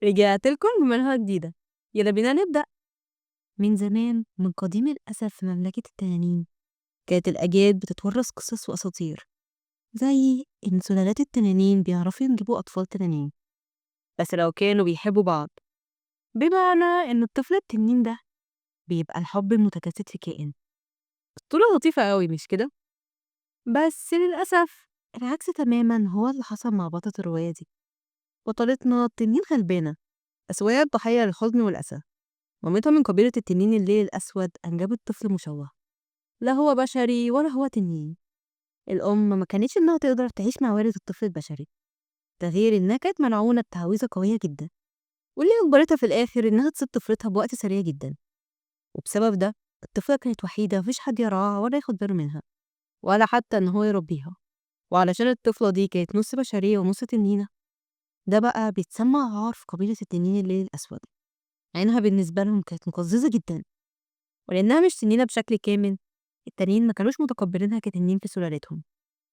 رجعت لكم بمنهجة جديدة، يلا بينا نبدأ. من زمان، من قديم الأسف، في مملكة التنانين كانت الأجيال بتتورث قصص وأساطير، زي إن سلالات التنانين بيعرفوا ينجبوا أطفال تنانين بس لو كانوا بيحبوا بعض، بمعنى إن الطفل التنين ده بيبقى الحب المتجسد في كائن. أسطورة لطيفة قوي، مش كده؟ بس للأسف العكس تماما هو اللي حصل مع بطلة الرواية دي. بطلتنا التنين غلبانة، بس وهي الضحية للحزن والأسى. مامتها من قبيلة التنين الليل الأسود أنجبت طفل مشوه، لا هو بشري ولا هو تنين. الأم ما كانتش إنها تقدر تعيش مع والد الطفل البشري، ده غير إنها كانت ملعونة بتعويذة قوية جدا، واللي أجبرتها في الآخر إنها تسيب طفلتها بوقت سريع جدا. وبسبب ده الطفلة كانت وحيدة، مفيش حد يرعاها ولا ياخد باله منها ولا حتى إن هو يربيها. وعلشان الطفلة دي كانت نص بشرية ونص تنينة، ده بقى بيتسمى عار في قبيلة التنين الليل الأسود. عينها بالنسبة لهم كانت مقززة جدا، ولأنها مش تنينة بشكل كامل، التانيين ما كانوش متقبلينها كتنين في سلالتهم،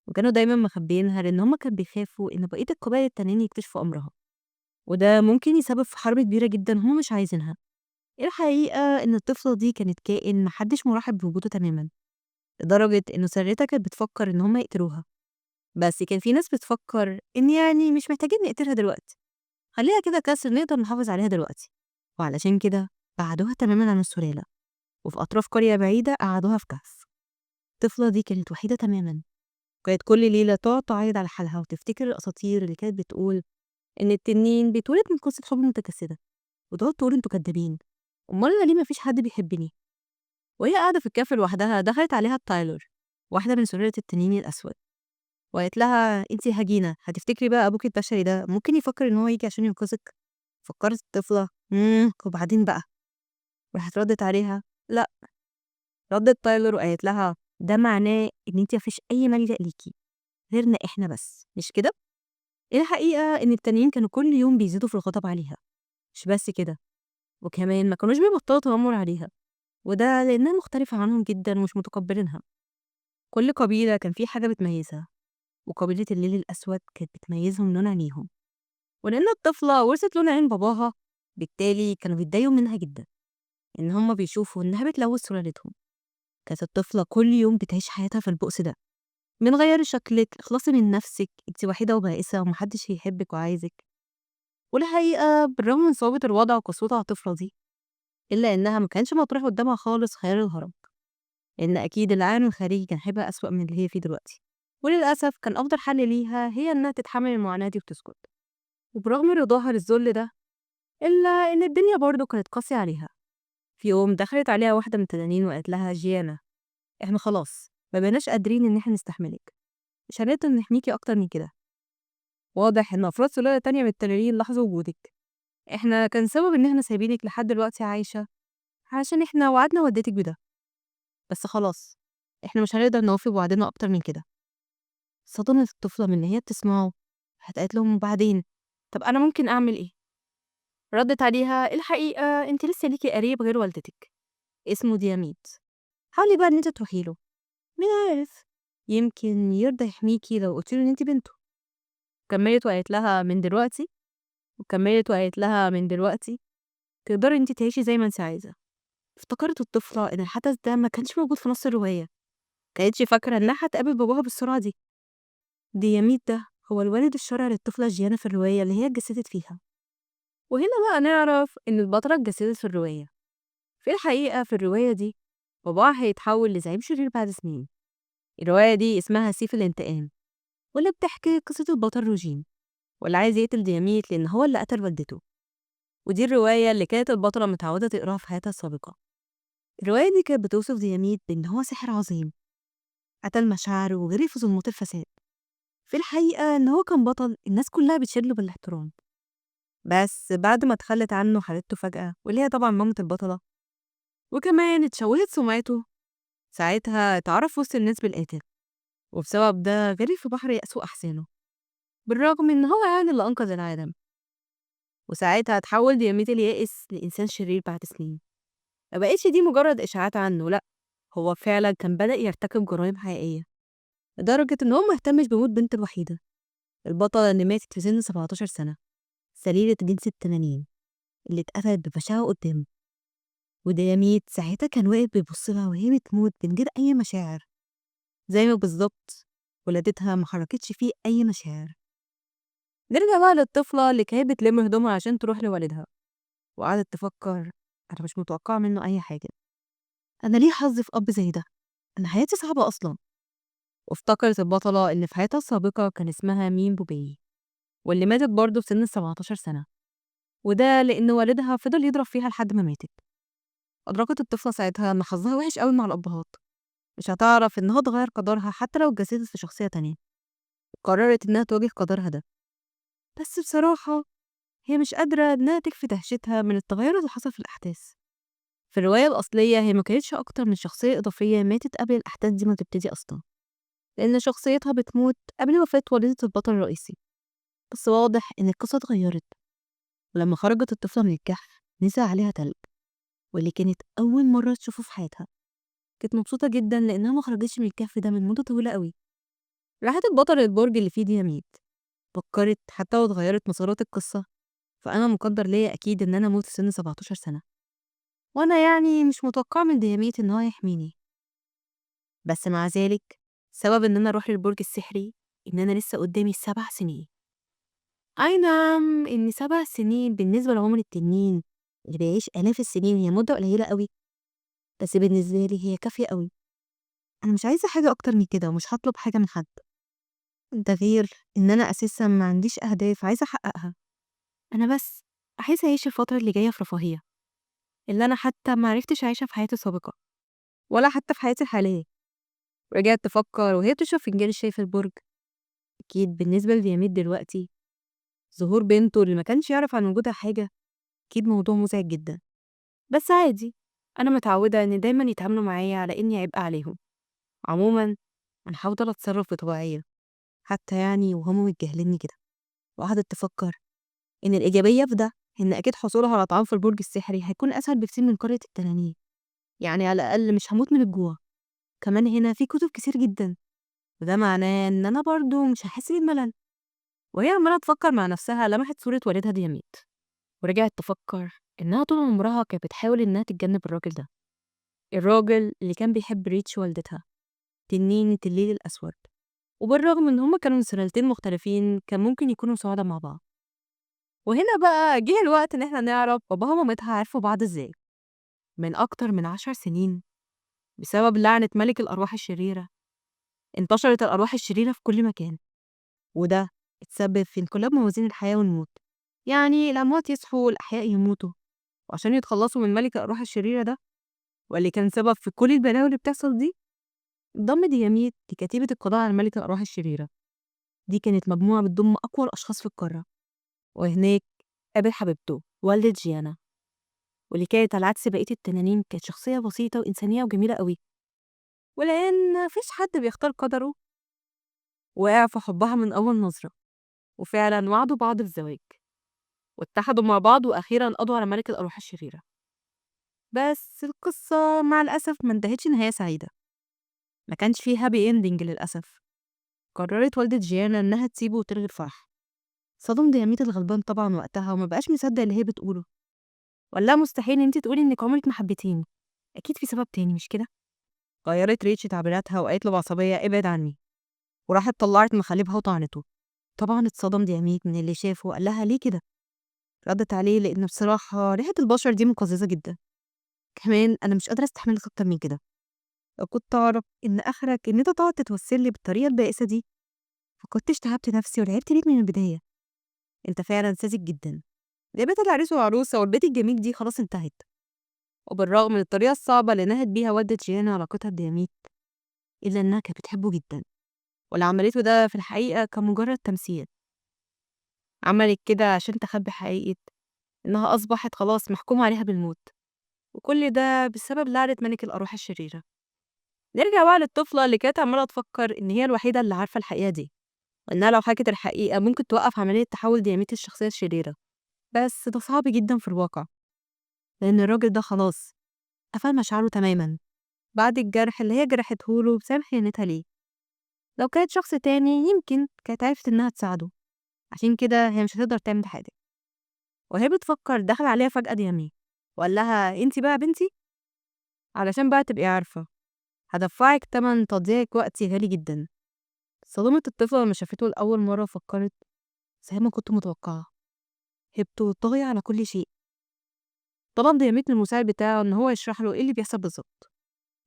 وكانوا دايما مخبيينها لأن هما كانوا بيخافوا إن بقية القبائل التانيين يكتشفوا أمرها، وده ممكن يسبب في حرب كبيرة جدا هما مش عايزينها. الحقيقة إن الطفلة دي كانت كائن محدش مرحب بوجوده تماما، لدرجة إن سلالتها كانت بتفكر إن هما يقتلوها. بس كان في ناس بتفكر إن يعني مش محتاجين نقتلها دلوقتي، خليها كده كسر نقدر نحافظ عليها دلوقتي. وعلشان كده بعدوها تماما عن السلالة، وفي أطراف قرية بعيدة قعدوها في كهف. الطفلة دي كانت وحيدة تماما، وكانت كل ليلة تقعد تعيط على حالها وتفتكر الأساطير اللي كانت بتقول إن التنين بيتولد من قصة حب متجسدة، وتقعد تقول انتوا كدابين، أمال أنا ليه مفيش حد بيحبني؟ وهي قاعدة في الكهف لوحدها دخلت عليها تايلور، واحدة من سلالة التنين الأسود، وقالت لها انتي هجينة، هتفتكري بقى أبوك البشري ده ممكن يفكر إن هو يجي عشان ينقذك؟ فكرت الطفلة وبعدين بقى؟ راحت ردت عليها لا. ردت تايلور وقالت لها ده معناه إن انتي مفيش أي ملجأ ليكي غيرنا إحنا بس، مش كده؟ الحقيقة إن التانيين كانوا كل يوم بيزيدوا في الغضب عليها، مش بس كده، وكمان ما كانوش بيبطلوا تنمر عليها، وده لأنها مختلفة عنهم جدا ومش متقبلينها. كل قبيلة كان في حاجة بتميزها، وقبيلة الليل الأسود كانت بتميزهم لون عينيهم، ولأن الطفلة ورثت لون عين باباها بالتالي كانوا بيتضايقوا منها جدا، إن هما بيشوفوا إنها بتلوث سلالتهم. كانت الطفلة كل يوم بتعيش حياتها في البؤس ده، من غيري شكلك، اخلصي من نفسك، انتي وحيدة وبائسة ومحدش هيحبك وعايزك. والحقيقة بالرغم من صعوبة الوضع وقسوته على الطفلة دي، إلا إنها ما كانش مطروح قدامها خالص خيار الهرب، لأن أكيد العالم الخارجي كان هيبقى أسوأ من اللي هي فيه دلوقتي. وللأسف كان أفضل حل ليها هي إنها تتحمل المعاناة دي وتسكت. وبرغم رضاها للذل ده، إلا إن الدنيا برضه كانت قاسية عليها. في يوم دخلت عليها واحدة من التنانين وقالت لها جيانا، إحنا خلاص ما بقيناش قادرين إن إحنا نستحملك، مش هنقدر نحميكي أكتر من كده. واضح إن أفراد سلالة تانية من التنانين لاحظوا وجودك، إحنا كان سبب إن إحنا سايبينك لحد دلوقتي عايشة عشان إحنا وعدنا والدتك بده، بس خلاص إحنا مش هنقدر نوفي بوعدنا أكتر من كده. صدمت الطفلة من اللي هي بتسمعه، راحت قالت لهم وبعدين طب أنا ممكن أعمل إيه؟ ردت عليها الحقيقة أنت لسه ليكي قريب غير والدتك اسمه دياميد، حاولي بقى إن أنت تروحي له، مين عارف يمكن يرضى يحميكي لو قلتيله إن أنت بنته. كملت وقالت لها من دلوقتي، وكملت وقالت لها من دلوقتي تقدري أنت تعيشي زي ما أنت عايزة. افتكرت الطفلة إن الحدث ده ما كانش موجود في نص الرواية، كانتش فاكرة إنها هتقابل باباها بالسرعة دي. دياميد ده هو الوالد الشرعي للطفلة جيانا في الرواية اللي هي اتجسدت فيها. وهنا بقى نعرف إن البطلة اتجسدت في الرواية. في الحقيقة في الرواية دي باباها هيتحول لزعيم شرير بعد سنين. الرواية دي اسمها سيف الانتقام، واللي بتحكي قصة البطل روجين، واللي عايز يقتل دياميد لأن هو اللي قتل والدته. ودي الرواية اللي كانت البطلة متعودة تقراها في حياتها السابقة. الرواية دي كانت بتوصف دياميد بإن هو ساحر عظيم قتل مشاعره وجري في ظلمات الفساد. في الحقيقة إن هو كان بطل الناس كلها بتشير له بالاحترام، بس بعد ما اتخلت عنه حبيبته فجأة واللي هي طبعا مامة البطلة، وكمان اتشوهت سمعته، ساعتها اتعرف وسط الناس بالقاتل، وبسبب ده غرق في بحر يأسه وأحزانه، بالرغم إن هو يعني اللي أنقذ العالم. وساعتها اتحول دياميد اليائس لإنسان شرير بعد سنين. ما بقتش دي مجرد إشاعات عنه، لأ هو فعلا كان بدأ يرتكب جرائم حقيقية، لدرجة إن هو مهتمش بموت بنته الوحيدة البطلة اللي ماتت في سن 17 سنة. سليلة جنس التنانين اللي اتقتلت ببشاعة قدامه. ودياميد ساعتها كان واقف بيبص لها وهي بتموت من غير أي مشاعر، زي ما بالظبط ولادتها ما حركتش فيه أي مشاعر. نرجع بقى للطفلة اللي كانت بتلم هدومها عشان تروح لوالدها، وقعدت تفكر أنا مش متوقعة منه أي حاجة، أنا ليه حظي في أب زي ده؟ أنا حياتي صعبة أصلا. وافتكرت البطلة اللي في حياتها السابقة كان اسمها مين بوبي، واللي ماتت برضه في سن 17 سنة، وده لأن والدها فضل يضرب فيها لحد ما ماتت. أدركت الطفلة ساعتها إن حظها وحش قوي مع الأبهات، مش هتعرف إنها تغير قدرها حتى لو اتجسدت في شخصية تانية. قررت إنها تواجه قدرها ده، بس بصراحة هي مش قادرة إنها تكفي دهشتها من التغير اللي حصل في الأحداث. في الرواية الأصلية هي ما كانتش أكتر من شخصية إضافية ماتت قبل الأحداث دي ما تبتدي أصلا، لأن شخصيتها بتموت قبل وفاة والدة البطل الرئيسي. بس واضح إن القصة اتغيرت، ولما خرجت الطفلة من الكهف نزل عليها تلج، واللي كانت أول مرة تشوفه في حياتها. كانت مبسوطة جدا لأنها ما خرجتش من الكهف ده من مدة طويلة قوي. راحت البطل البرج اللي فيه دياميد، فكرت حتى لو اتغيرت مسارات القصة فأنا مقدر ليا أكيد إن أنا أموت في سن 17 سنة، وأنا يعني مش متوقعة من دياميد إن هو يحميني. بس مع ذلك سبب إن أنا أروح للبرج السحري إن أنا لسه قدامي 7 سنين. أي نعم إن 7 سنين بالنسبة لعمر التنين اللي بيعيش آلاف السنين هي مدة قليلة قوي، بس بالنسبة لي هي كافية قوي. أنا مش عايزة حاجة أكتر من كده، ومش هطلب حاجة من حد. ده غير إن أنا أساساً ما عنديش أهداف عايزة أحققها، أنا بس عايزة أعيش الفترة اللي جاية في رفاهية اللي أنا حتى ما عرفتش أعيشها في حياتي السابقة ولا حتى في حياتي الحالية. رجعت تفكر وهي بتشرب فنجان الشاي في البرج. أكيد بالنسبة لدياميد دلوقتي ظهور بنته اللي ما كانش يعرف عن وجودها حاجة أكيد موضوع مزعج جدا، بس عادي، أنا متعودة إن دايما يتعاملوا معايا على إني عبء عليهم. عموما أنا هفضل أتصرف بطبيعية حتى يعني وهما متجاهليني كده. وقعدت تفكر إن الإيجابية في ده إن أكيد حصولها على طعام في البرج السحري هيكون أسهل بكتير من قرية التنانين، يعني على الأقل مش هموت من الجوع. كمان هنا في كتب كتير جدا، وده معناه إن أنا برضو مش هحس بالملل. وهي عمالة تفكر مع نفسها لمحت صورة والدها دياميد، ورجعت تفكر إنها طول عمرها كانت بتحاول إنها تتجنب الراجل ده، الراجل اللي كان بيحب ريتش والدتها، تنينة الليل الأسود. وبالرغم إن هما كانوا من سلالتين مختلفين كان ممكن يكونوا سعداء مع بعض. وهنا بقى جه الوقت إن إحنا نعرف باباها ومامتها عرفوا بعض إزاي. من أكتر من 10 سنين بسبب لعنة ملك الأرواح الشريرة انتشرت الأرواح الشريرة في كل مكان، وده اتسبب في انقلاب موازين الحياة والموت، يعني الأموات يصحوا والأحياء يموتوا. وعشان يتخلصوا من ملك الأرواح الشريرة ده واللي كان سبب في كل البلاوي اللي بتحصل دي، انضم دياميد لكتيبة القضاء على ملك الأرواح الشريرة. دي كانت مجموعة بتضم أقوى الأشخاص في القارة، وهناك قابل حبيبته والدة جيانا، واللي كانت على عكس بقية التنانين كانت شخصية بسيطة وإنسانية وجميلة قوي. ولأن مفيش حد بيختار قدره، وقع في حبها من أول نظرة، وفعلا وعدوا بعض بالزواج واتحدوا مع بعض، وأخيرا قضوا على ملك الأرواح الشريرة. بس القصة مع الأسف ما انتهتش نهاية سعيدة، ما كانش فيه happy ending للأسف. قررت والدة جيانا إنها تسيبه وتلغي الفرح. صدم دياميد الغلبان طبعا وقتها وما بقاش مصدق اللي هي بتقوله، ولا مستحيل انت تقولي انك عمرك ما حبيتيني، اكيد في سبب تاني مش كده؟ غيرت ريتش تعبيراتها وقالت له بعصبيه ابعد عني، وراحت طلعت مخالبها وطعنته. طبعا اتصدم دياميد من اللي شافه وقال لها ليه كده؟ ردت عليه لان بصراحه ريحه البشر دي مقززه جدا، كمان انا مش قادره استحملك اكتر من كده، لو كنت اعرف ان اخرك ان انت تقعد تتوسل لي بالطريقه البائسه دي فكنتش تعبت نفسي ولعبت ليك من البدايه. انت فعلا ساذج جدا، لعبة العريس والعروسه والبيت الجميل دي خلاص انتهت. وبالرغم من الطريقه الصعبه اللي نهت بيها والدة جيانا علاقتها بدياميد، الا انها كانت بتحبه جدا، واللي عملته ده في الحقيقه كان مجرد تمثيل. عملت كده عشان تخبي حقيقه انها اصبحت خلاص محكوم عليها بالموت، وكل ده بسبب لعنه ملك الارواح الشريره. نرجع بقى للطفله اللي كانت عماله تفكر ان هي الوحيده اللي عارفه الحقيقه دي، وانها لو حكت الحقيقه ممكن توقف عمليه تحول دياميد الشخصيه الشريره. بس ده صعب جدا في الواقع، لان الراجل ده خلاص قفل مشاعره تماما بعد الجرح اللي هي جرحته له بسبب خيانتها ليه. لو كانت شخص تاني يمكن كانت عرفت انها تساعده، عشان كده هي مش هتقدر تعمل حاجه. وهي بتفكر دخل عليها فجأة دياميت وقال لها انتي بقى بنتي، علشان بقى تبقي عارفة هدفعك تمن تضييعك وقتي غالي جدا. صدمت الطفلة لما شافته لأول مرة وفكرت زي ما كنت متوقعة، هيبته طاغية على كل شيء. طلب دياميت من المساعد بتاعه إن هو يشرح له إيه اللي بيحصل بالظبط.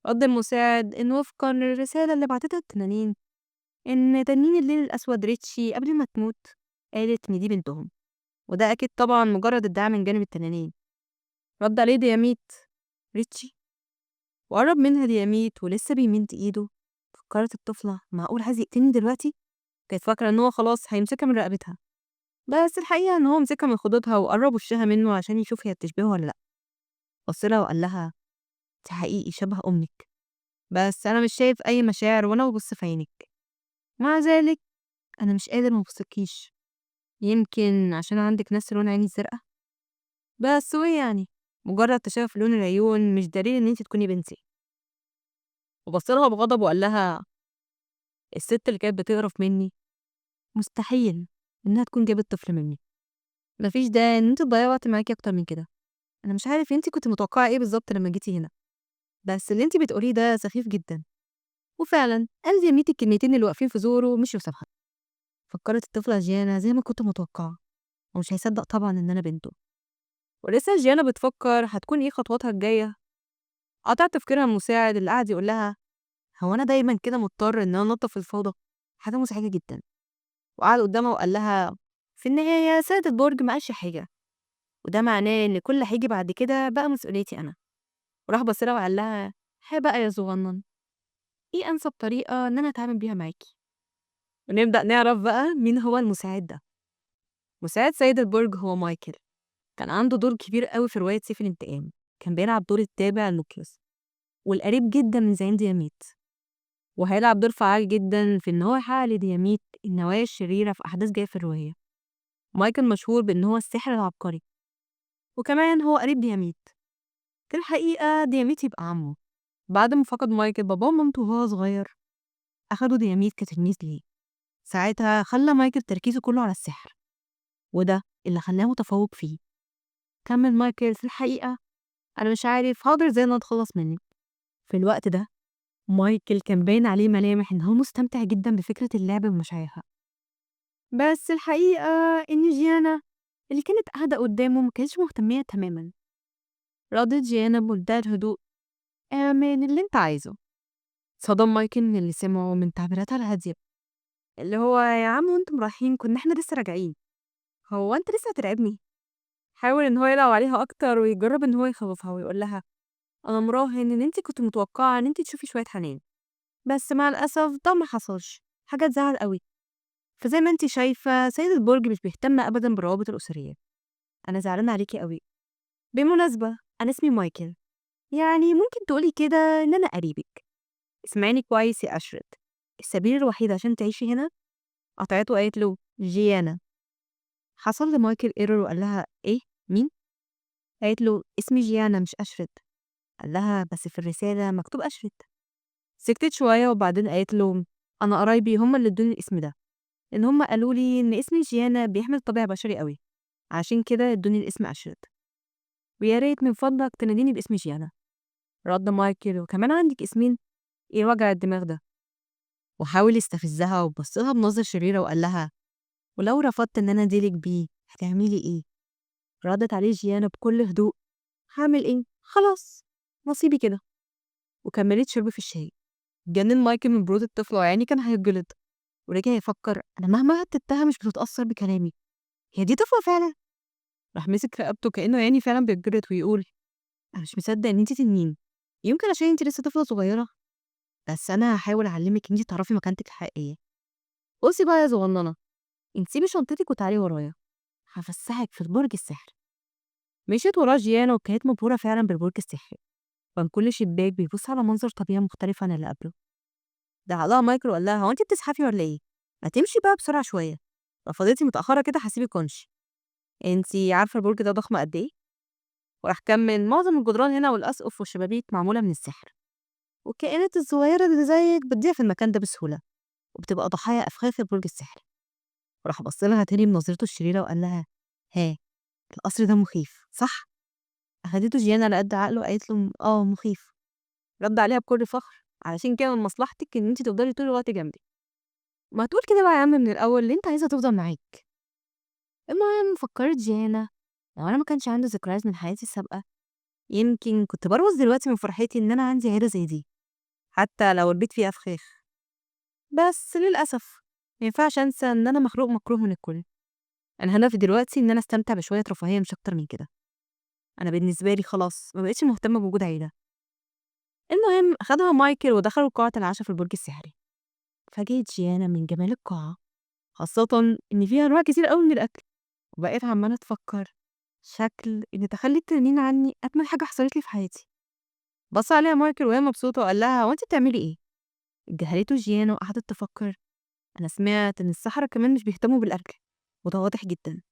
رد المساعد إن وفقا للرسالة اللي بعتتها التنانين إن تنين الليل الأسود ريتشي قبل ما تموت قالت إن دي بنتهم، وده أكيد طبعا مجرد ادعاء من جانب التنانين. رد عليه دياميت ريتشي، وقرب منها دياميت ولسه بيمد إيده. فكرت الطفلة معقول عايز يقتلني دلوقتي؟ كانت فاكرة إن هو خلاص هيمسكها من رقبتها، بس الحقيقة إن هو مسكها من خدودها وقرب وشها منه عشان يشوف هي بتشبهه ولا لأ. بص لها وقال لها انت حقيقي شبه أمك، بس أنا مش شايف أي مشاعر وأنا ببص في عينك، مع ذلك أنا مش قادر ما أبصكيش، يمكن عشان عندك نفس لون عيني الزرقاء، بس وإيه يعني مجرد تشابه في لون العيون مش دليل إن انت تكوني بنتي. وبص لها بغضب وقال لها الست اللي كانت بتقرف مني مستحيل إنها تكون جابت طفل مني، مفيش داعي إن انت تضيعي وقت معاكي أكتر من كده. أنا مش عارف انت كنت متوقعة إيه بالظبط لما جيتي هنا، بس اللي انت بتقوليه ده سخيف جدا. وفعلا قال دياميت الكلمتين اللي واقفين في زوره ومشي وسابها. فكرت الطفلة جيانا زي ما كنت متوقعة، ومش هيصدق طبعا إن أنا بنته. ولسه جيانا بتفكر هتكون إيه خطواتها الجاية، قطع تفكيرها المساعد اللي قعد يقول لها هو أنا دايما كده مضطر إن أنا أنظف الفوضى، حاجة مزعجة جدا. وقعد قدامها وقال لها في النهاية سيد البرج ما قالش حاجة، وده معناه إن كل اللي هيجي بعد كده بقى مسؤوليتي أنا. وراح بص لها وقال لها ها بقى يا صغنن، إيه أنسب طريقة إن أنا أتعامل بيها معاكي؟ ونبدأ نعرف بقى مين هو المساعد ده. مساعد سيد البرج هو مايكل، كان عنده دور كبير قوي في رواية سيف الانتقام، كان بيلعب دور التابع لوكيوس والقريب جدا من زعيم دياميت، وهيلعب دور فعال جدا في إن هو يحقق لدياميت النوايا الشريرة في أحداث جاية في الرواية. مايكل مشهور بإن هو الساحر العبقري، وكمان هو قريب دياميت. في الحقيقة دياميت يبقى عمه. بعد ما فقد مايكل باباه ومامته وهو صغير، أخده دياميت كتلميذ ليه. ساعتها خلى مايكل تركيزه كله على السحر، وده اللي خلاه متفوق فيه. كمل مايكل في الحقيقة أنا مش عارف هقدر إزاي إن أنا أتخلص منك. في الوقت ده مايكل كان باين عليه ملامح إن هو مستمتع جدا بفكرة اللعب بمشاعرها، بس الحقيقة إن جيانا اللي كانت قاعدة قدامه ما كانتش مهتمية تماما. ردت جيانا بمنتهى الهدوء اعمل اللي انت عايزه. صدم مايكل من اللي سمعه من تعبيراتها الهادية، اللي هو يا عم وانتم رايحين كنا احنا لسه راجعين، هو انت لسه هترعبني؟ حاول ان هو يلعب عليها اكتر ويجرب ان هو يخوفها ويقول لها انا مراهن ان انت كنت متوقعة ان انت تشوفي شوية حنان، بس مع الاسف ده ما حصلش، حاجة تزعل قوي. فزي ما انت شايفة سيد البرج مش بيهتم ابدا بالروابط الاسرية، انا زعلانة عليكي قوي. بالمناسبة انا اسمي مايكل، يعني ممكن تقولي كده ان انا قريبك. اسمعيني كويس يا اشرد، السبيل الوحيد عشان تعيشي هنا. قطعته وقالت له جيانا. حصل لمايكل error وقال لها ايه مين؟ قالت له اسمي جيانا مش اشرد. قال لها بس في الرسالة مكتوب اشرد. سكتت شوية وبعدين قالت له انا قرايبي هم اللي ادوني الاسم ده، لان هم قالوا لي ان اسم جيانا بيحمل طابع بشري قوي، عشان كده ادوني الاسم اشرد، ويا ريت من فضلك تناديني باسم جيانا. رد مايكل وكمان عندك اسمين؟ ايه وجع الدماغ ده؟ وحاول يستفزها وبص لها بنظرة شريرة وقال لها ولو رفضت ان انا اديلك بيه هتعملي ايه؟ ردت عليه جيانا بكل هدوء هعمل ايه؟ خلاص نصيبي كده. وكملت شرب في الشاي. اتجنن مايكل من برود الطفلة ويعني كان هيتجلط، ورجع يفكر انا مهما هتتها مش بتتأثر بكلامي، هي دي طفلة فعلا؟ راح مسك رقبته كأنه يعني فعلا بيتجلط ويقول انا مش مصدق ان انتي تنين، يمكن عشان انتي لسه طفلة صغيرة، بس انا هحاول اعلمك انتي تعرفي مكانتك الحقيقية. بصي بقى يا صغننة، انتي سيبي شنطتك وتعالي ورايا، هفسحك في البرج السحري. مشيت وراه جيانا وكانت مبهورة فعلا بالبرج السحري، كان كل شباك بيبص على منظر طبيعي مختلف عن اللي قبله. دعا لها مايكل وقال لها هو انتي بتزحفي ولا ايه؟ ما تمشي بقى بسرعة شوية، لو فضلتي متأخرة كده هسيبك وامشي. انتي عارفة البرج ده ضخم قد ايه؟ وراح كمل معظم الجدران هنا والأسقف والشبابيك معمولة من السحر، والكائنات الصغيرة اللي زيك بتضيع في المكان ده بسهولة وبتبقى ضحايا أفخاخ البرج السحري. وراح بص لها تاني بنظرته الشريرة وقال لها ها القصر ده مخيف صح؟ أخدته جيانا على قد عقله وقالت له آه مخيف. رد عليها بكل فخر علشان كده من مصلحتك إن أنتِ تفضلي طول الوقت جنبي. ما تقول كده بقى يا عم من الأول اللي أنت عايزة تفضل معاك. المهم فكرت جيانا لو أنا ما كانش عندي ذكريات من حياتي السابقة يمكن كنت بروز دلوقتي من فرحتي إن أنا عندي عيلة زي دي، حتى لو البيت فيه أفخاخ. بس للأسف ما ينفعش أنسى إن أنا مخلوق مكروه من الكل. أنا هدفي دلوقتي إن أنا أستمتع بشوية رفاهية مش أكتر من كده. أنا بالنسبة لي خلاص ما بقتش مهتمة بوجود عيلة. المهم أخدها مايكل ودخلوا قاعة العشاء في البرج السحري. فاجئت جيانا من جمال القاعة، خاصة إن فيها أنواع كتير قوي من الأكل، وبقيت عمالة تفكر شكل إن تخلي التنانين عني أجمل حاجة حصلت لي في حياتي. بص عليها مايكل وهي مبسوطة وقال لها هو أنت بتعملي إيه؟ اتجاهلته جيانا وقعدت تفكر أنا سمعت إن السحرة كمان مش بيهتموا بالأكل، وده واضح جدا.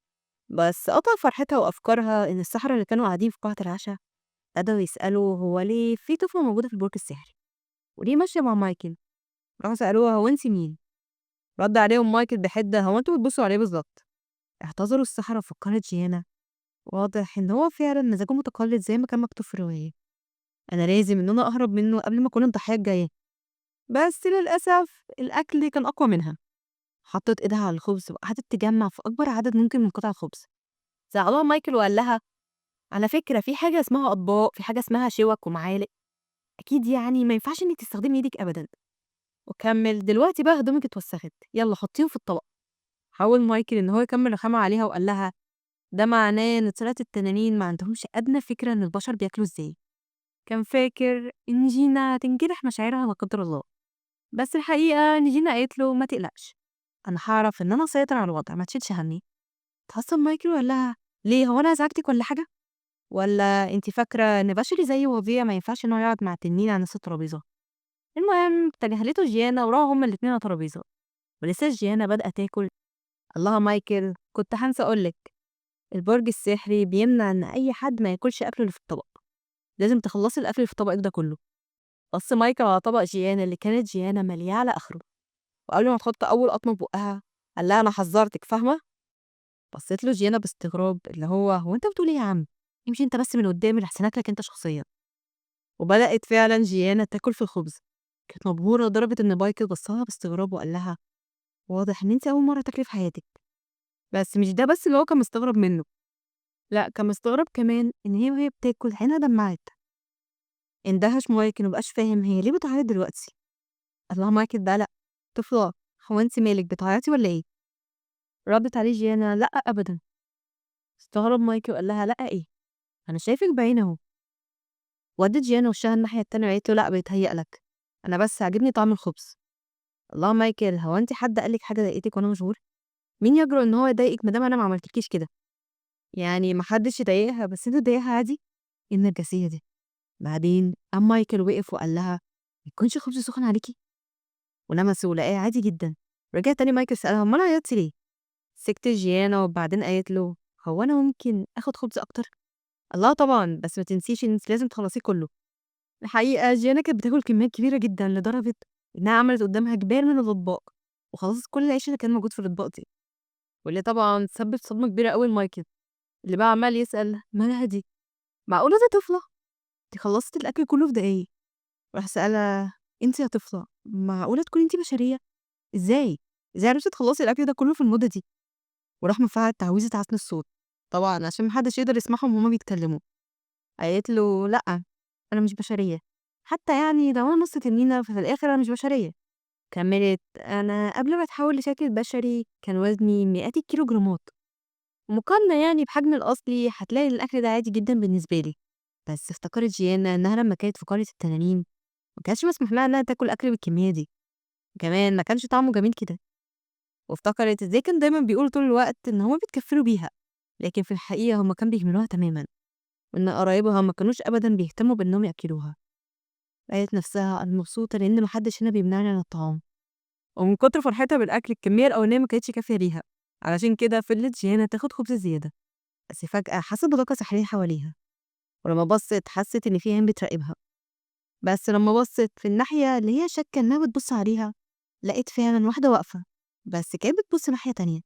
بس قطع فرحتها وأفكارها إن السحرة اللي كانوا قاعدين في قاعة العشاء بدأوا يسألوا هو ليه في طفلة موجودة في البرج السحري؟ وليه ماشية مع مايكل؟ راحوا سألوها هو أنت مين؟ رد عليهم مايكل بحدة هو أنتوا بتبصوا عليه بالظبط؟ اعتذروا السحرة وفكرت جيانا واضح إن هو فعلا مزاجه متقلد زي ما كان مكتوب في الرواية. أنا لازم إن أنا أهرب منه قبل ما أكون الضحية الجاية. بس للأسف الأكل كان أقوى منها. حطت إيدها على الخبز وقعدت تجمع في أكبر عدد ممكن من قطع الخبز. زعلها مايكل وقال لها على فكرة في حاجة اسمها أطباق، في حاجة اسمها شوك ومعالق، أكيد يعني ما ينفعش إنك تستخدمي إيدك أبدا. وكمل دلوقتي بقى هدومك اتوسخت، يلا حطيهم في الطبق. حاول مايكل إن هو يكمل رخامة عليها وقال لها ده معناه إن طلعت التنانين ما عندهمش أدنى فكرة إن البشر بياكلوا إزاي. كان فاكر إن جينا هتنجرح مشاعرها لا قدر الله، بس الحقيقة إن جينا قالت له ما تقلقش أنا هعرف إن أنا أسيطر على الوضع، ما تشيلش همي. اتعصب مايكل وقال لها ليه هو أنا أزعجتك ولا حاجة؟ ولا أنت فاكرة إن بشري زي وضيع ما ينفعش إنه يقعد مع تنين على نفس الترابيزة؟ المهم تجاهلته جيانا وراحوا هما الاتنين على ترابيزة، ولسه جيانا بدأت تاكل. قال لها مايكل كنت هنسى أقولك البرج السحري بيمنع إن أي حد ما ياكلش أكله اللي في الطبق، لازم تخلصي الأكل اللي في طبقك ده كله. بص مايكل على طبق جيانا اللي كانت جيانا مليانة على آخره، وقبل ما تحط أول قطمة في بقها قال لها أنا حذرتك فاهمة؟ بصيت له جيانا باستغراب اللي هو أنت بتقول إيه يا عم؟ امشي أنت بس من قدامي لأحسن أكلك أنت شخصيا. وبدأت فعلا جيانا تاكل في الخبز. كانت مبهورة لدرجة إن مايكل بصلها باستغراب وقال لها واضح إن أنت أول مرة تاكلي في حياتك. بس مش ده بس اللي هو كان مستغرب منه، لأ كان مستغرب كمان إن هي وهي بتاكل عينها دمعت. اندهش مايكل ومبقاش فاهم هي ليه بتعيط دلوقتي. قال لها مايكل بقلق طفلة هو أنت مالك بتعيطي ولا إيه؟ ردت عليه جيانا لأ أبدا. استغرب مايكل وقال لها لأ إيه؟ أنا شايفك بعيني أهو. ودت جيانا وشها الناحية التانية وقالت له لأ بيتهيألك، أنا بس عاجبني طعم الخبز. قال لها مايكل هو أنت حد قالك حاجة ضايقتك وأنا مشغول؟ مين يجرؤ إن هو يضايقك ما دام أنا ما عملتلكيش كده؟ يعني ما حدش يضايقها بس أنت تضايقها عادي؟ إيه النرجسية دي؟ بعدين قام مايكل وقف وقال لها ما يكونش خبز سخن عليكي؟ ولمسه ولقاه عادي جدا. رجع تاني مايكل سألها أمال عيطتي ليه؟ سكتت جيانا وبعدين قالت له هو أنا ممكن آخد خبز أكتر؟ قال لها طبعا بس ما تنسيش إن أنت لازم تخلصيه كله. الحقيقة جيانا كانت بتاكل كميات كبيرة جدا لدرجة إنها عملت قدامها جبال من الأطباق وخلصت كل العيش اللي كان موجود في الأطباق دي، واللي طبعا سبب صدمة كبيرة أوي لمايكل اللي بقى عمال يسأل مالها دي؟ معقولة دي طفلة؟ دي خلصت الأكل كله في دقايق. راح سألها أنت يا طفلة معقولة تكوني أنت بشرية؟ إزاي؟ إزاي عرفتي تخلصي الأكل ده كله في المدة دي؟ وراح مفعل تعويذة عزل الصوت طبعا عشان محدش يقدر يسمعهم وهما بيتكلموا. قالت له لأ أنا مش بشرية، حتى يعني لو أنا نص تنينة ففي الآخر أنا مش بشرية. كملت أنا قبل ما أتحول لشكل بشري كان وزني مئات الكيلوجرامات، ومقارنة يعني بحجمي الأصلي هتلاقي الأكل ده عادي جدا بالنسبة لي. بس افتكرت جيانا إنها لما كانت في قرية التنانين ما كانش مسموح لها إنها تاكل أكل بالكمية دي، وكمان ما كانش طعمه جميل كده. وافتكرت إزاي كان دايما بيقولوا طول الوقت إن هما بيتكفلوا بيها، لكن في الحقيقة هما كانوا بيهملوها تماما، وإن قرايبها ما كانوش أبدا بيهتموا بإنهم يأكلوها. قالت نفسها أنا مبسوطة لأن محدش هنا بيمنعني عن الطعام. ومن كتر فرحتها بالأكل الكمية الأولانية ما كانتش كافية ليها، علشان كده فضلت جيانا تاخد خبز زيادة. بس فجأة حست بطاقة سحرية حواليها، ولما بصت حست إن في عين بتراقبها. بس لما بصت في الناحية اللي هي شاكة إنها بتبص عليها لقيت فعلا واحدة واقفة، بس كانت بتبص ناحية تانية.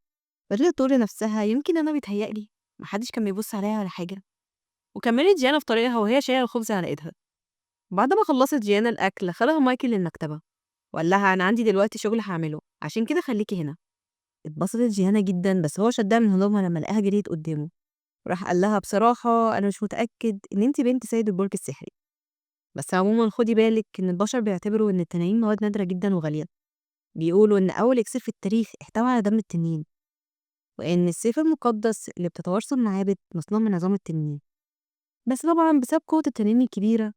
بدأت تقول لنفسها يمكن أنا بيتهيألي، محدش كان بيبص عليها ولا حاجة. وكملت جيانا في طريقها وهي شايلة الخبز على إيدها. بعد ما خلصت جيانا الأكل خدها مايكل للمكتبة وقال لها أنا عندي دلوقتي شغل هعمله، عشان كده خليكي هنا. اتبسطت جيانا جدا، بس هو شدها من هدومها لما لقاها جريت قدامه. راح قال لها بصراحة أنا مش متأكد إن أنت بنت سيد البرج السحري، بس عموما خدي بالك إن البشر بيعتبروا إن التنانين مواد نادرة جدا وغالية. بيقولوا إن أول إكسير في التاريخ احتوى على دم التنين، وإن السيف المقدس اللي بتتوارثه المعابد مصنوع من عظام التنين. بس طبعا بسبب قوة التنانين الكبيرة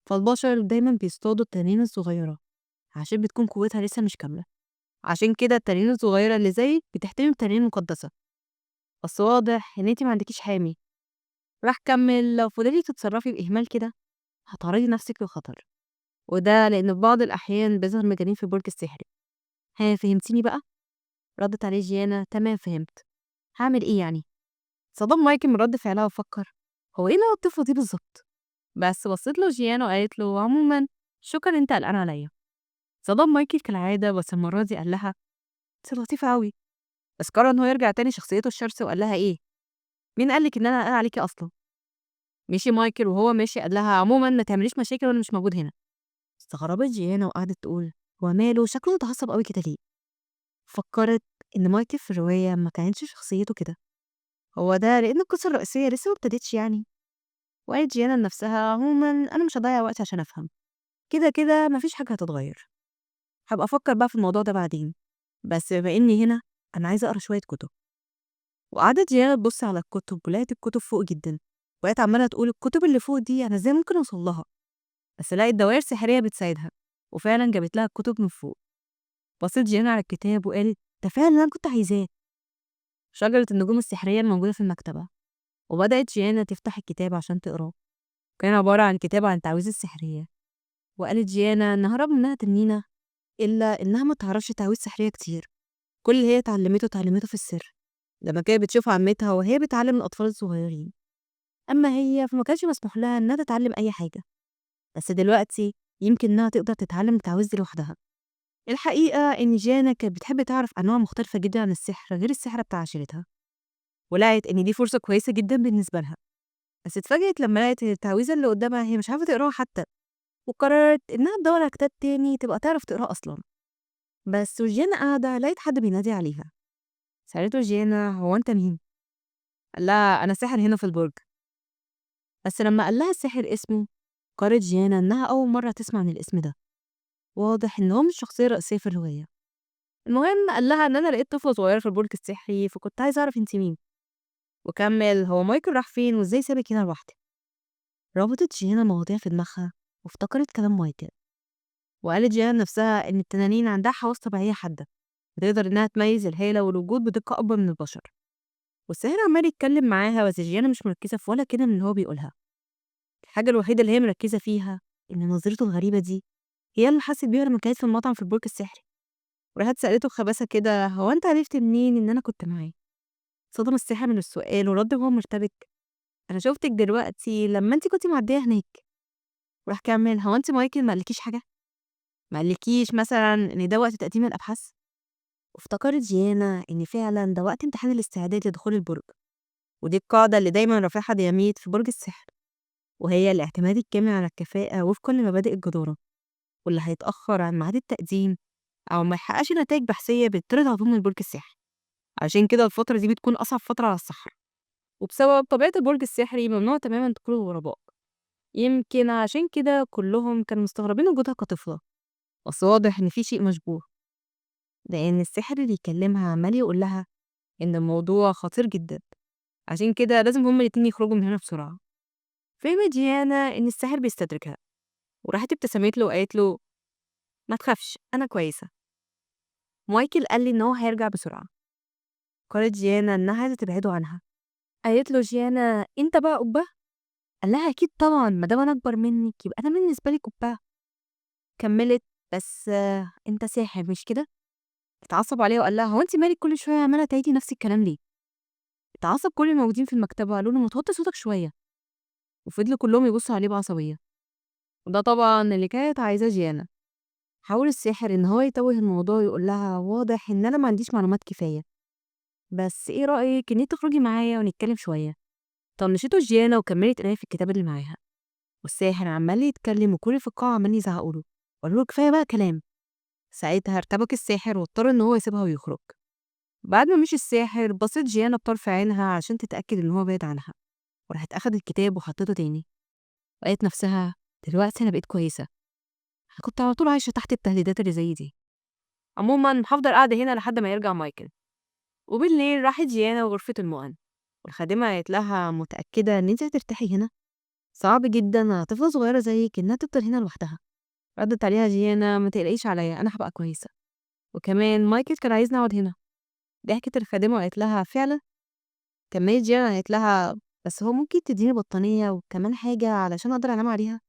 فالبشر دايما بيصطادوا التنانين الصغيرة عشان بتكون قوتها لسه مش كاملة، عشان كده التنانين الصغيرة اللي زيك بتحتمي بتنانين مقدسة. بس واضح إن انتي ما عندكيش حامي. راح كمل لو فضلتي تتصرفي بإهمال كده هتعرضي نفسك للخطر، وده لأن في بعض الأحيان بيظهر مجانين في البرج السحري. ها فهمتيني بقى؟ ردت عليه جيانا تمام فهمت، هعمل إيه يعني؟ صدم مايكل من رد فعلها وفكر هو إيه نوع الطفلة دي بالظبط؟ بس بصيت له جيانا وقالت له عموما شكرا انت قلقان عليا. صدم مايكل كالعادة، بس المرة دي قال لها انت لطيفة أوي، بس قرر إن هو يرجع تاني شخصيته الشرسة وقال لها إيه؟ مين قالك إن أنا قلقان عليكي أصلا؟ مشي مايكل وهو ماشي قال لها عموما ما تعمليش مشاكل وأنا مش موجود هنا. استغربت جيانا وقعدت تقول هو ماله شكله متعصب أوي كده ليه؟ فكرت إن مايكل في الرواية ما كانتش شخصيته كده، هو ده لأن القصة الرئيسية لسه ما ابتدتش يعني. وقالت جيانا لنفسها عموما أنا مش هضيع وقتي عشان أفهم، كده كده مفيش حاجة هتتغير، هبقى أفكر بقى في الموضوع ده بعدين، بس بما إني هنا أنا عايزة أقرأ شوية كتب. وقعدت جيانا تبص على الكتب ولقت الكتب فوق جدا، وقعدت عمالة تقول الكتب اللي فوق دي أنا إزاي ممكن أوصل لها؟ بس لقت دوائر سحرية بتساعدها، وفعلا جابت لها الكتب من فوق. بصت جيانا على الكتاب وقالت ده فعلا اللي أنا كنت عايزاه، شجرة النجوم السحرية الموجودة في المكتبة. وبدأت جيانا تفتح الكتاب عشان تقراه، كان عبارة عن كتاب عن التعويذة السحرية. وقالت جيانا إنها رغم إنها تنينة إلا إنها ما تعرفش تعويذ سحرية كتير، كل اللي هي اتعلمته اتعلمته في السر لما كانت بتشوف عمتها وهي بتعلم الأطفال الصغيرين، أما هي فما كانش مسموح لها إنها تتعلم أي حاجة، بس دلوقتي يمكن إنها تقدر تتعلم التعويذ دي لوحدها. الحقيقة إن جيانا كانت بتحب تعرف أنواع مختلفة جدا عن السحر غير السحرة بتاع عشيرتها، ولقت إن دي فرصة كويسة جدا بالنسبة لها. بس اتفاجئت لما لقت إن التعويذة اللي قدامها هي مش عارفة تقراها حتى، وقررت إنها تدور على كتاب تاني تبقى تعرف تقراه أصلا. بس وجيانا قاعدة لقيت حد بينادي عليها، سألته جيانا هو أنت مين؟ قال لها أنا ساحر هنا في البرج. بس لما قال لها الساحر اسمه قالت جيانا إنها أول مرة تسمع عن الاسم ده، واضح إن هو مش الشخصية الرئيسية في الرواية. المهم قال لها إن أنا لقيت طفلة صغيرة في البرج السحري فكنت عايزة أعرف أنت مين. وكمل هو مايكل راح فين وإزاي سابك هنا لوحدك؟ ربطت جيانا المواضيع في دماغها وافتكرت كلام مايكل، وقالت جيانا لنفسها إن التنانين عندها حواس طبيعية حادة بتقدر إنها تميز الهالة والوجود بدقة أكبر من البشر. والساحر عمال يتكلم معاها بس جيانا مش مركزة في ولا كلمة من اللي هو بيقولها. الحاجة الوحيدة اللي هي مركزة فيها إن نظرته الغريبة دي هي اللي حست بيها لما كانت في المطعم في البرج السحري. وراحت سألته بخباثة كده هو أنت عرفت منين إن أنا كنت معاه؟ صدم الساحر من السؤال ورد وهو مرتبك أنا شفتك دلوقتي لما أنت كنتي معدية هناك. وراح كمل هو أنت مايكل ما قالكيش حاجة؟ ما قالكيش مثلا إن ده وقت تقديم الأبحاث؟ وافتكرت جيانا إن فعلا ده وقت امتحان الاستعداد لدخول البرج، ودي القاعدة اللي دايما رافعها دياميد في برج السحر، وهي الاعتماد الكامل على الكفاءة وفقا لمبادئ الجدارة، واللي هيتأخر عن ميعاد التقديم أو ما يحققش نتائج بحثية بيطرد على طول من البرج السحري. عشان كده الفترة دي بتكون أصعب فترة على السحرة، وبسبب طبيعة البرج السحري ممنوع تماما دخول الغرباء. يمكن عشان كده كلهم كانوا مستغربين وجودها كطفلة، بس واضح إن في شيء مشبوه، لأن الساحر اللي يكلمها عمال يقول لها إن الموضوع خطير جدا، عشان كده لازم هما الاتنين يخرجوا من هنا بسرعة. فهمت جيانا إن الساحر بيستدرجها، وراحت ابتسمت له وقالت له ما تخافش أنا كويسة، مايكل قال لي إن هو هيرجع بسرعة. قالت جيانا إنها عايزة تبعده عنها. قالت له جيانا أنت بقى قبة؟ قال لها أكيد طبعا، ما دام أنا أكبر منك يبقى أنا بالنسبة لك قبة. كملت بس أنت ساحر مش كده؟ اتعصب عليها وقال لها هو أنت مالك كل شوية عمالة تعيدي نفس الكلام ليه؟ اتعصب كل الموجودين في المكتبة وقالوا له ما توطي صوتك شوية، وفضلوا كلهم يبصوا عليه بعصبية، وده طبعا اللي كانت عايزاه جيانا. حاول الساحر إن هو يتوه الموضوع ويقول لها واضح إن أنا ما عنديش معلومات كفاية، بس إيه رأيك إن انتِ تخرجي معايا ونتكلم شوية؟ طنشته جيانا وكملت قراية في الكتاب اللي معاها، والساحر عمال يتكلم وكل في القاعة عمالين يزعقوا له وقالوا له كفاية بقى كلام. ساعتها ارتبك الساحر واضطر إن هو يسيبها ويخرج. بعد ما مشي الساحر بصت جيانا بطرف عينها عشان تتأكد إن هو بعيد عنها، وراحت أخدت الكتاب وحطته تاني، وقالت نفسها دلوقتي أنا بقيت كويسة، أنا كنت على طول عايشة تحت التهديدات اللي زي دي. عموما هفضل قاعدة هنا لحد ما يرجع مايكل. وبالليل راحت جيانا غرفة المؤن، والخادمة قالت لها متأكدة إن انت هترتاحي هنا؟ صعب جدا على طفلة صغيرة زيك إنها تفضل هنا لوحدها. ردت عليها جيانا ما تقلقيش عليا، أنا هبقى كويسة، وكمان مايكل كان عايزني أقعد هنا. ضحكت الخادمة وقالت لها فعلا؟ كملت جيانا قالت لها بس هو ممكن تديني بطانية وكمان حاجة علشان أقدر أنام عليها؟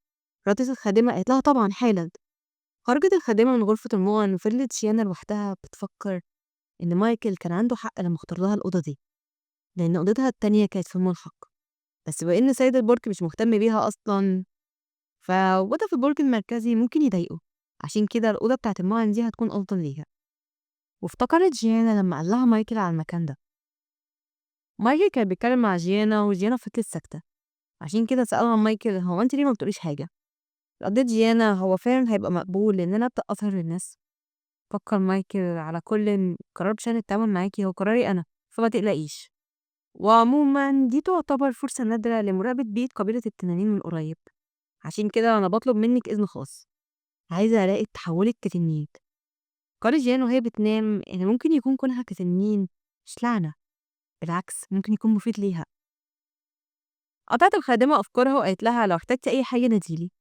ردت الخادمة قالت لها طبعا حالا. خرجت الخادمة من غرفة المؤن وفضلت جيانا لوحدها بتفكر إن مايكل كان عنده حق لما اختار لها الأوضة دي، لأن أوضتها التانية كانت في الملحق، بس بما إن سيد البرج مش مهتم بيها أصلا فوجودها في البرج المركزي ممكن يضايقه، عشان كده الأوضة بتاعت المؤن دي هتكون أفضل ليها. وافتكرت جيانا لما قال لها مايكل على المكان ده. مايكل كان بيتكلم مع جيانا وجيانا فضلت ساكتة، عشان كده سألها مايكل هو أنت ليه ما بتقوليش حاجة؟ ردت جيانا هو فعلا هيبقى مقبول إن أنا أبدأ أظهر للناس؟ فكر مايكل على كل قرار بشأن التعامل معاكي هو قراري أنا، فما تقلقيش. وعموما دي تعتبر فرصة نادرة لمراقبة بيئة قبيلة التنانين من قريب، عشان كده أنا بطلب منك إذن خاص، عايزة أراقب تحولك كتنين. قالت جيان وهي بتنام إن ممكن يكون كونها كتنين مش لعنة، بالعكس ممكن يكون مفيد ليها. قطعت الخادمة أفكارها وقالت لها لو احتجتي أي حاجة ناديلي.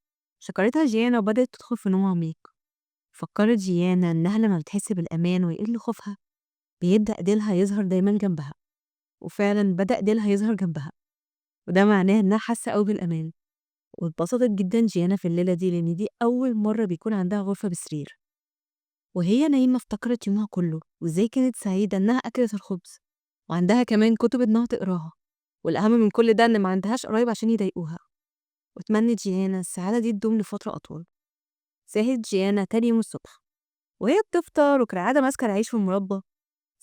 شكرتها جيانا وبدأت تدخل في نوم عميق. فكرت جيانا إنها لما بتحس بالأمان ويقل خوفها بيبدأ ديلها يظهر دايما جنبها، وفعلا بدأ ديلها يظهر جنبها، وده معناه إنها حاسة أوي بالأمان. واتبسطت جدا جيانا في الليلة دي لأن دي أول مرة بيكون عندها غرفة بسرير. وهي نايمة افتكرت يومها كله وإزاي كانت سعيدة إنها أكلت الخبز وعندها كمان كتب إنها تقراها، والأهم من كل ده إن ما عندهاش قرايب عشان يضايقوها. واتمنت جيانا السعادة دي تدوم لفترة أطول. صحيت جيانا تاني يوم الصبح وهي بتفطر وكالعادة ماسكة العيش والمربى.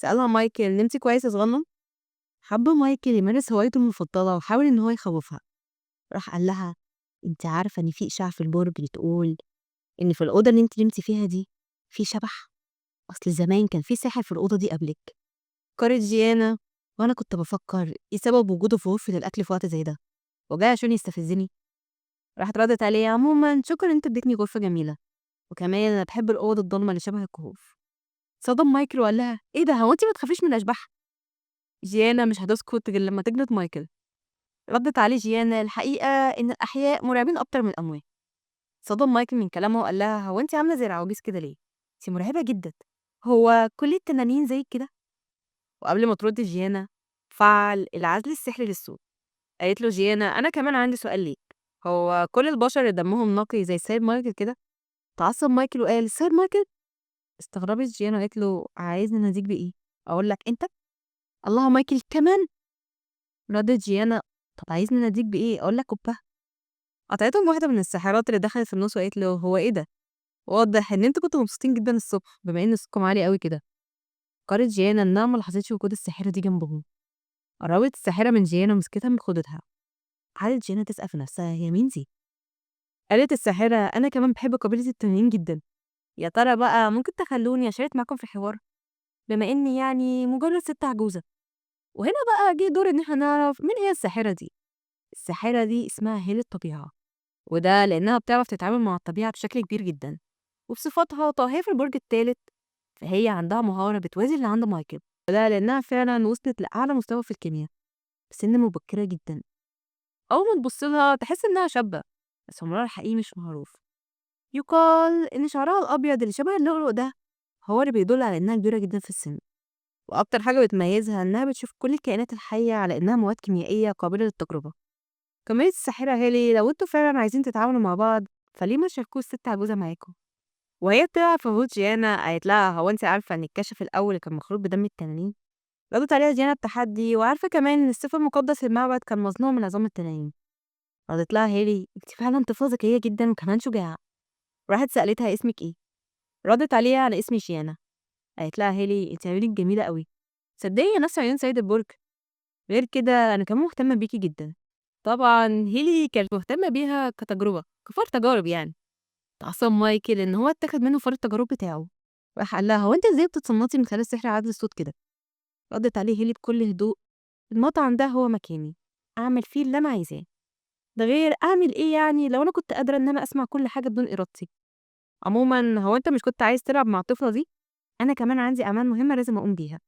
سألها مايكل نمتي كويس يا صغنن؟ حب مايكل يمارس هوايته المفضلة وحاول إن هو يخوفها. راح قال لها انت عارفة إن في إشاعة في البرج بتقول إن في الأوضة اللي انت نمتي فيها دي في شبح؟ أصل زمان كان في ساحر في الأوضة دي قبلك. فكرت جيانا وأنا كنت بفكر إيه سبب وجوده في غرفة الأكل في وقت زي ده، وجاي عشان يستفزني؟ راحت ردت عليه عموما شكرا انت اديتني غرفة جميلة، وكمان أنا بحب الأوض الضلمة اللي شبه الكهوف. صدم مايكل وقال لها إيه ده، هو انت ما تخافيش من الأشباح؟ جيانا مش هتسكت غير لما تجلد مايكل. ردت عليه جيانا الحقيقة إن الأحياء مرعبين أكتر من الأموات. صدم مايكل من كلامه وقال لها هو انت عاملة زي العواجيز كده ليه؟ انت مرعبة جدا، هو كل التنانين زيك كده؟ وقبل ما ترد جيانا فعل العزل السحري للصوت. قالت له جيانا أنا كمان عندي سؤال ليك، هو كل البشر اللي دمهم نقي زي السيد مايكل كده؟ تعصب مايكل وقال السيد مايكل؟ استغربت جيانا وقالت له عايزني اناديك بإيه؟ أقول لك أنت؟ الله مايكل كمان؟ ردت جيانا طب عايزني اناديك بإيه؟ أقول لك كوبا؟ قطعتهم واحدة من الساحرات اللي دخلت في النص وقالت له هو إيه ده؟ واضح إن انتوا كنتوا مبسوطين جدا الصبح بما إن صوتكم عالي قوي كده. قالت جيانا إنها ما لاحظتش وجود الساحرة دي جنبهم. قربت الساحرة من جيانا ومسكتها من خدودها. قعدت جيانا تسأل في نفسها هي مين دي؟ قالت الساحرة أنا كمان بحب قبيلة التنانين جدا، يا ترى بقى ممكن تخلوني أشارك معاكم في الحوار بما إني يعني مجرد ست عجوزة؟ وهنا بقى جه دور إن احنا نعرف مين هي الساحرة دي. الساحرة دي اسمها هيل الطبيعة، وده لأنها بتعرف تتعامل مع الطبيعة بشكل كبير جدا، وبصفتها طاهية في البرج الثالث فهي عندها مهارة بتوازي اللي عند مايكل، وده لأنها فعلا وصلت لأعلى مستوى في الكيمياء بسن مبكرة جدا. أول ما تبص لها تحس إنها شابة، بس عمرها الحقيقي مش معروف. يقال إن شعرها الأبيض اللي شبه اللؤلؤ ده هو اللي بيدل على إنها كبيرة جدا في السن. وأكتر حاجة بتميزها إنها بتشوف كل الكائنات الحية على إنها مواد كيميائية قابلة للتجربة. كملت الساحرة هالي لو انتوا فعلا عايزين تتعاونوا مع بعض فليه ما تشاركوش الست عجوزة معاكم؟ وهي بتلعب في بوت جيانا قالت لها هو انت عارفة إن الكشف الأول كان مخلوط بدم التنانين؟ ردت عليها جيانا بتحدي وعارفة كمان إن السيف المقدس للمعبد كان مصنوع من عظام التنانين. ردت لها هالي انت فعلا طفلة ذكية جدا وكمان شجاعة. راحت سألتها اسمك ايه؟ ردت عليها أنا اسمي جيانا. قالت لها هالي انت عيونك جميلة قوي، صدقي يا نفس عيون سيد البرج، غير كده أنا كمان مهتمة بيكِ جدًا. طبعًا هيلي كانت مهتمة بيها كتجربة، كفار تجارب يعني. اتعصب مايكل إن هو اتاخد منه فار التجارب بتاعه، راح قال لها هو أنتِ إزاي بتتصنتي من خلال سحر عزل الصوت كده؟ ردت عليه هيلي بكل هدوء، المطعم ده هو مكاني، أعمل فيه اللي أنا عايزاه، ده غير أعمل إيه يعني لو أنا كنت قادرة إن أنا أسمع كل حاجة بدون إرادتي. عمومًا هو أنت مش كنت عايز تلعب مع الطفلة دي؟ أنا كمان عندي أعمال مهمة لازم أقوم بيها.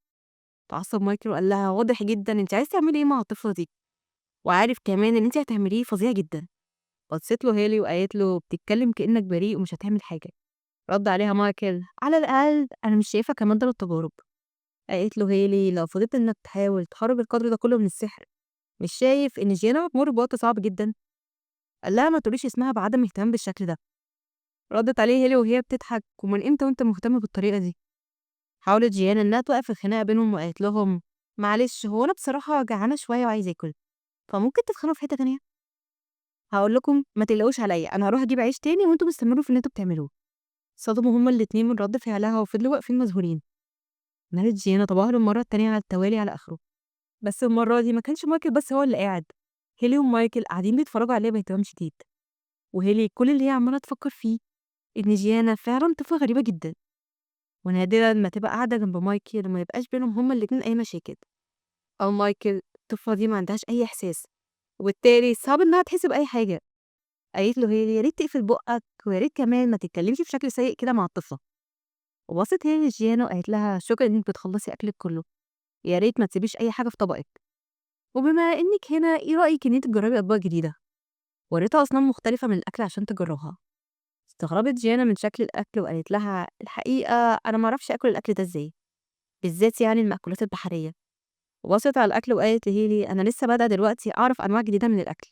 اتعصب مايكل وقال لها واضح جدًا أنتِ عايزة تعملي إيه مع الطفلة دي، وعارف كمان إن أنتِ هتعمليه فظيع جدًا. بصيت له هيلي وقالت له بتتكلم كأنك بريء ومش هتعمل حاجة. رد عليها مايكل على الأقل أنا مش شايفها كمادة للتجارب. قالت له هيلي لو فضلت إنك تحاول تخرج القدر ده كله من السحر، مش شايف إن جيانا هتمر بوقت صعب جدًا؟ قال لها ما تقوليش اسمها بعدم اهتمام بالشكل ده. ردت عليه هيلي وهي بتضحك ومن امتى وانت مهتم بالطريقة دي؟ حاولت جيانا إنها توقف الخناقة بينهم وقالت لهم معلش هو أنا بصراحة جعانة شوية وعايزة آكل، فممكن تتخانقوا في حتة تانية؟ هقول لكم ما تقلقوش عليا، أنا هروح أجيب عيش تاني وانتوا استمروا في اللي انتوا بتعملوه. صدموا هما الاتنين من رد فعلها وفضلوا واقفين مذهولين. مالت جيانا طبقها للمرة التانية على التوالي على آخره، بس المرة دي ما كانش مايكل بس هو اللي قاعد، هيلي ومايكل قاعدين بيتفرجوا عليها باهتمام شديد. وهيلي كل اللي هي عمالة تفكر فيه إن جيانا فعلا طفلة غريبة جدا، ونادرا ما تبقى قاعدة جنب مايكل وما يبقاش بينهم هما الاتنين أي مشاكل. أو مايكل الطفلة دي ما عندهاش أي إحساس، وبالتالي صعب إنها تحس بأي حاجة. قالت له هيلي يا ريت تقفل بقك ويا ريت كمان ما تتكلمش بشكل سيء كده مع الطفلة. وبصت هيلي لجيانا وقالت لها شكرا إنك بتخلصي أكلك كله، يا ريت ما تسيبيش أي حاجة في طبقك، وبما إنك هنا إيه رأيك إن أنت تجربي أطباق جديدة؟ وريتها أصناف مختلفة من الأكل عشان تجربها. استغربت جيانا من شكل الأكل وقالت لها الحقيقة أنا معرفش آكل الأكل ده إزاي، بالذات يعني المأكولات البحرية. وبصت على الأكل وقالت لهيلي أنا لسه بادئة دلوقتي أعرف أنواع جديدة من الأكل.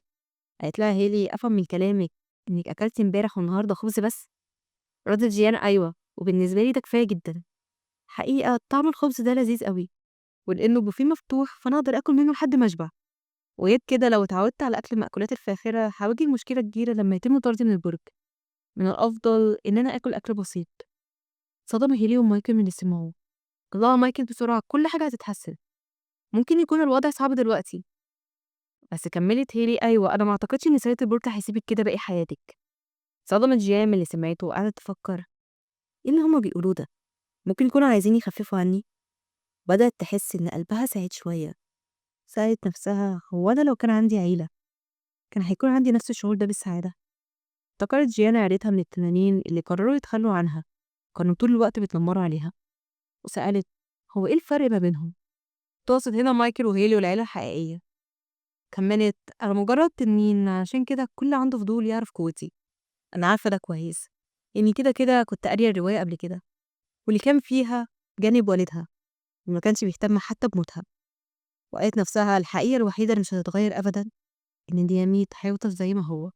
قالت لها هيلي أفهم من كلامك إنك أكلتي امبارح والنهاردة خبز بس؟ ردت جيانا أيوة، وبالنسبة لي ده كفاية جدا، حقيقة طعم الخبز ده لذيذ قوي، ولأنه بوفيه مفتوح فأنا أقدر آكل منه لحد ما أشبع، وغير كده لو اتعودت على أكل المأكولات الفاخرة هواجه مشكلة كبيرة لما يتم طردي من البرج، من الأفضل إن أنا آكل أكل بسيط. صدم هيلي ومايكل من اللي سمعوه. طلع مايكل بسرعة كل حاجة هتتحسن، ممكن يكون الوضع صعب دلوقتي، بس كملت هيلي أيوة أنا ما أعتقدش إن سيد البرج هيسيبك كده باقي حياتك. صدمت جيان من اللي سمعته وقعدت تفكر إيه اللي هما بيقولوه ده، ممكن يكونوا عايزين يخففوا عني. بدأت تحس إن قلبها سعيد شوية، سألت نفسها هو أنا لو كان عندي عيلة كان هيكون عندي نفس الشعور ده بالسعادة؟ افتكرت جيانا عيلتها من التنانين اللي قرروا يتخلوا عنها، كانوا طول الوقت بيتنمروا عليها، وسألت هو إيه الفرق ما بينهم؟ تقصد هنا مايكل وهيلي والعيلة الحقيقية. كملت أنا مجرد تنين عشان كده الكل عنده فضول يعرف قوتي، أنا عارفة ده كويس، إني كده كده كنت قارية الرواية قبل كده، واللي كان فيها جانب والدها وما كانش بيهتم حتى بموتها. وقالت نفسها الحقيقة الوحيدة اللي مش هتتغير أبدا إن دياميت هيفضل زي ما هو.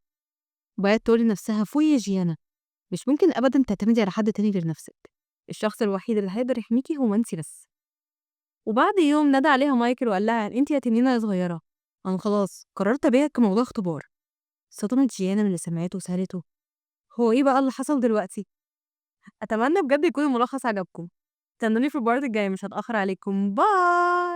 وبقت تقول لنفسها فوقي يا جيانا، مش ممكن أبدا تعتمدي على حد تاني غير نفسك، الشخص الوحيد اللي هيقدر يحميكي هو انتي بس. وبعد يوم نادى عليها مايكل وقال لها انتي يا تنينة يا صغيرة، أنا خلاص قررت أبيعك كموضوع اختبار. صدمت جيانا من اللي سمعته وسألته هو إيه بقى اللي حصل دلوقتي؟ أتمنى بجد يكون الملخص عجبكم، استنوني في ال part الجاي مش هتأخر عليكم، bye.